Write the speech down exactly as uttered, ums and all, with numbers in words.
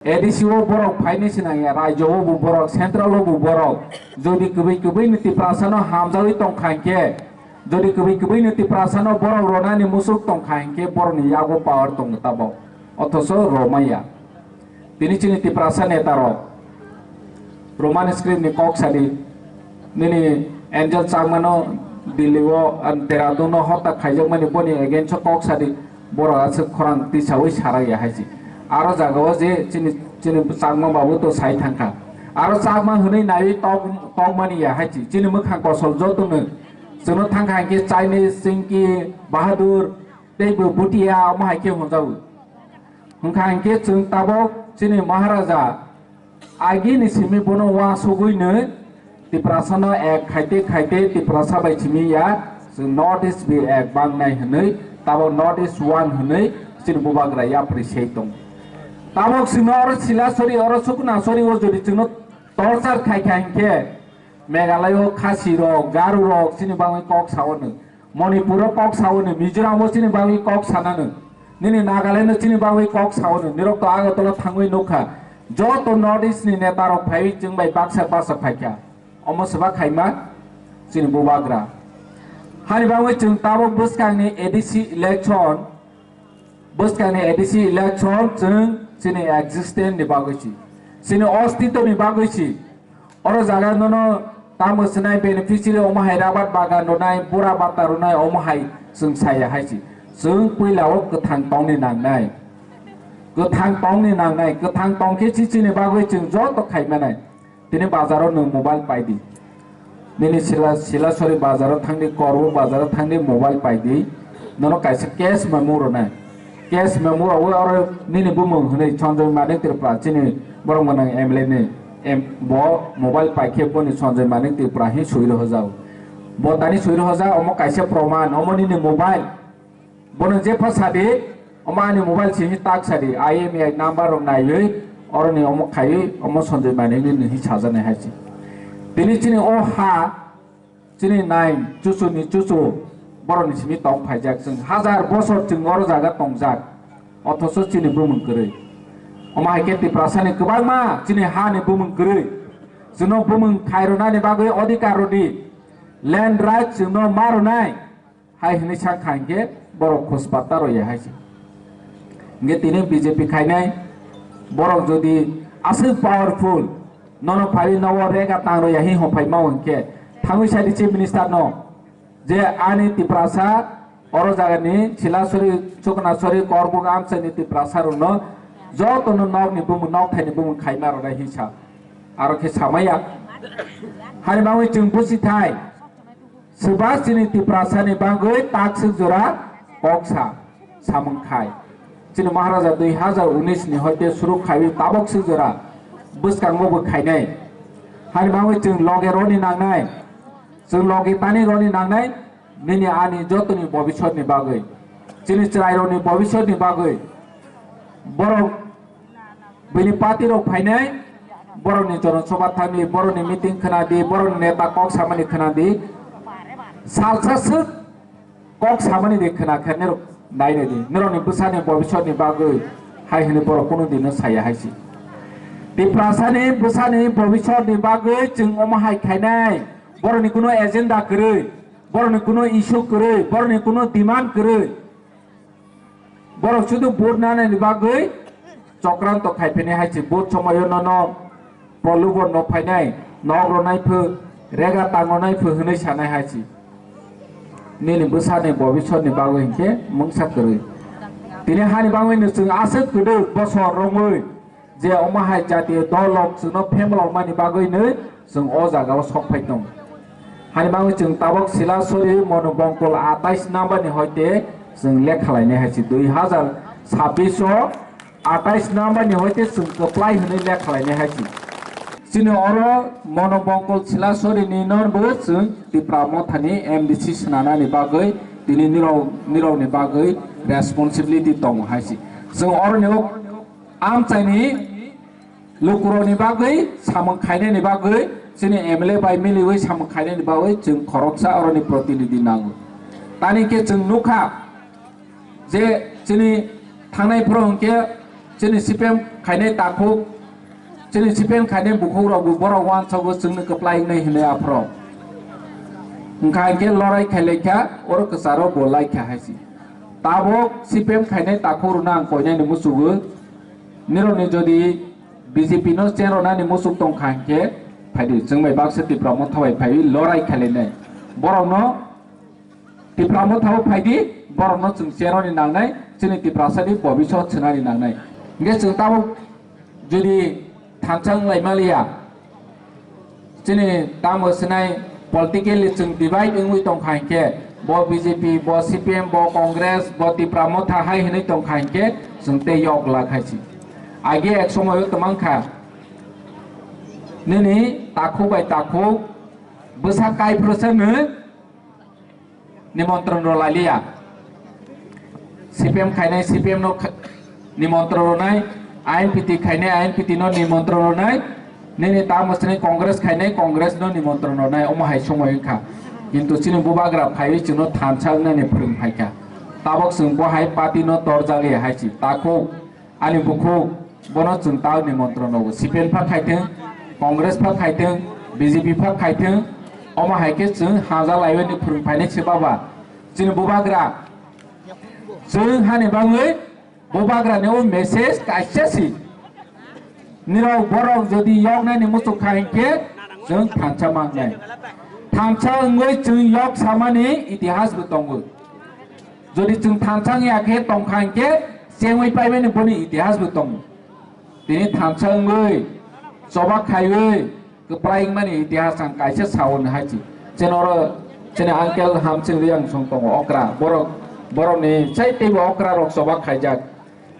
A D C o borok phaini sinang ya, rajyo o bo borok, central o bo borok. Jodi kwbwi kwbwi ni Tiprasa no hamjagwi tong kha hinkhe, jodi kwbwi kwbwi ni Tiprasa no borok ronani musuk tong kha hinkhe borok ni yago power tongo tabok. Othoso romaya. Tini chini Tiprasa neta rok Roman script ni kok sadi. Nini Angel Chakmano Delhi o, an Dehradun o hota khaijakmani boni against o kok sadi, borok aswk khorang tisaui sarak ya hai si. Aro jaga o je chini, chini Chakma babu to sai thangkha. Aro Chakma hwnwi naiwi tok, tokmani ya hai si. Chini mwkhang kosol jotono chwngno thangkha hinkhe Chinese, Chinky, Bahadur, tei bo Bhutia omo hai khe hwnjago. Hwnkha hinkhe chwng tabok chini Maharaja agini simi bono uansugwino Tiprasano ek khaite khaite Tiprasa bai simi ya, chwng North East bi ek bangnai hwnwi, tabok North East one hwnwi chini bubagra yapri sei tongo. Tabok chwngno oro Silasori, oro Suknasori o jodi chwngno torchar khai kha hinkhe Meghalaya o Khasi rok, Garu rok chini bagwi kok sao no. Manipur o kok sao no, Mizoram o chini bagwi kok sana no. Nini Nagaland o chini bagwi kok sao no. Nirok to Agartala thangwi nukha. Joto North East ni neta rok phaiwi chwng bai baksa baksa phaikha. Omo swba khaima chini bubagra. Hani bagwi chwng tabok bwskangni A D C election, bwskangni A D C election chwng chini existence ni bagwi si, chini ostitto ni bagwi si. Oro jaga nono tamo swnai beneficiary omo hai rabar bagan rwnai, bura bata rwnai omo hai chwng saya hai si. Chwng puila o kwthang tongni nangnai. Kwthang tongni nangnai, kwthang tongkhe si chini bagwi chwng joto khaimanai. Tini bazaro nwng mobile pai di. Nini sila, Silasori bazaro thangdi, Korbo bazaro thangdi, mobile pai di. Nono kaisa cash memo rwnai. Cash memo rwwi oro nini bumung hwnwi Sanjoy Manik Tripura chini borok mwnang M L A ni em, bo mobile pai khe boni Sanjoy Manik Tripura hi sui rohorjak. Bo tani sui rohorjak, omo kaisa proman, omo nini mobile. Bono jepha sadi, omo ani mobile simi tak sadi, I M E I number rok naiwi, oroni omo khaiwi, omo Sanjoy Manik ni nini sajaknai hai se. Tini chini o ha, chini nai, chuchu ni chuchu, borok ni simi tong phaijak, chwng hajar bosor chwng oro jaga tongjak, othoso chini bumung kwrwi. Omo hai khe Tiprasa ni kwbangma chini ha ni bumung kwrwi. Chwngno bumung khairwnani bagwi odhikar rwdi, land right chwngno ma rwnai. Hai hwnwi sa kha hinkhe borok khus patta rw ya hai se. Hinkhe tini B J P khainai borok jodi aswk powerful, nono phaiwi nogo rega tang rw ya hi hophai mao hinkhe thangwi sai di Chief Minister no je ani Tiprasa oro jagani Silasori, Chuknasori, Korbuk amchaini Tiprasa rokno jotono nokni bumung, nokthaini bumung khaima rwnai hinsa. Aro khe samaya. Hani bagwi chwng busi thai. Swbas chini Tiprasani bagwi takswk jora kok sa samung khai. Chini Maharaja dui hazar unis ni hoite suru khaiwi tabok swk jora bwskango bo khainai. Hani bagwi chwng loge roni nangnai. Chwng loge tani roni nangnai. Nini ani jotoni bobisotni bagwi. Chini chwrairokni bobisotni bagwi. Borok Bini party rok phainai, borokni jonosobha thangdi, borokni meeting khwnadi, borokni neta kok samani khwnadi. Salsa swk kok samani de khwna khe nirok nainai di. Nirokni bwsani bobisotni bagwi hai hwnwi borok kunu dino saya hai si. Tiprasani bwsani bobisotni bagwi chwng omo hai khainai. Borokni kunu agenda kwrwi, borokni kunu issue kwrwi, borokni kunu demand kwrwi. Borok sudu vote nanani bagwi chokranto khaiphinai hai si, vote somoyo nono polubo no phainai, nok ronai phu, rega tang ronai phu hwnwi sanai hai si. Nini bwsani bobisotni bagwi hinkhe mungsa kwrwi. Tini hani bagwi no chwng aswk kwdwk bosor romwi je omo hai jatiyo dol rok chwngno phemlokmani bagwino chwng o jagao sok phai tongo. Hani bagwi chwng tabok Silasori Monobongkol atais number ni hoite chwng lekha lainai hai si, dui hazar sabbish o atais number ni hoite chwng kwplai hwnwi lekha lainai hai si. Chini oro Monobongkol Silasori ni norbo chwng Tipra Mothani M D C swnanani bagwi tini nirok, nirokni bagwi responsibility tongo hai si. Chwng oroni o amchaini lukurokni bagwi samung khainani bagwi chini M L A bai miliwi samung khainani bagwi chwng khoroksa oroni protinidhi nango. Tani khe chwng nukha je chini thangnai phuru hwnkhe Chini C P M khainai takhuk, chini C P M khainai bukhuk rok bo borok uansukgo chwngno kwplai wngnai hinwi aphuru. Wngkha hinkhe lorai khailaikha, oro kwcharo bo laikha hai si. Tabuk C P M khainai takhuk rwno ang koinani muchungo, nirokni jodi B J P no chen rwnani muchung tongkha hinkhe phaidi, chwng bai baksa Tipra Motha bai phaiwi lorai khailainai. Borokno Tipra Motha o phaidi, borokno chwng cheroni nangnai, chini Tiprasani bobiswt swnani nangnai. Hinkhe chwng tabuk jodi thansa wnglaima liya, chini tamo swnai politically chwng divide wngwi tongkha hinkhe, bo B J P, bo C P M, bo Congress, bo Tipra Motha hai hinwi tongkha hinkhe, chwng tei yok glak hai si. Age ek somoio twmang kha, nini takhuk bai takhuk bwsa kaiphuru se nwng nimontron rw lailiya. C P M khainai C P M no kha-, nimontron rwnai, I N P T khainai I N P T no nimontron rwnai, nini tamo sini Congress khainai Congress no nimontron rwnai, omo hai somoi wngkha. Kintu chini bubagra phaiwi chwngno thansa wngnani phwrwng phaikha. Tabuk chwng bo hai party no torjak liya hai si. Takhuk, ani bukhuk, bono chwng tao nimontron rwo. C P M pha khaithwng, Congress pha khaithwng, B J P pha khaithwng, omo hai khe chwng haja laiwi ni phwrwng phainai se baba. Chini bubagra, chwng hani bagwi bubagra ni o message kaisa si. Nirok borok jodi yoknani muchuk kha hinkhe chwng thansa mangnai. Thansa wngwi chwng yok samani itihas bo tongo. Jodi chwng thansa wngya khe tongkha hinkhe chengwi paimani boni itihas bo tongo. Tini thansa wngwi choba khaiwi kwplai wngmani itihas ang kaisa sao hai si. Chini oro chini uncle Hamsing Reang song tongo okra. Borok, borokni sai teibo okra rok choba khaijak.